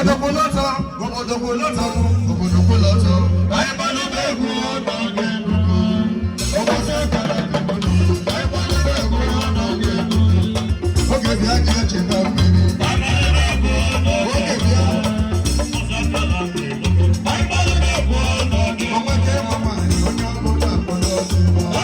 Obodo kwụlụ ọtọ, obodo kwụlụ ọtọ, obodo kwụlụ ọtọ. Anyị gbalụba egwu n'oge elugo. Ụbọchị akara aka obodo. Anyị gbalụba egwu n'oge elugo. Oge bịa ji eche na mmiri. Oge bịa. Onweke nwa nwaanyị, onye ọbụla kpọrọ ọsọ ebe a.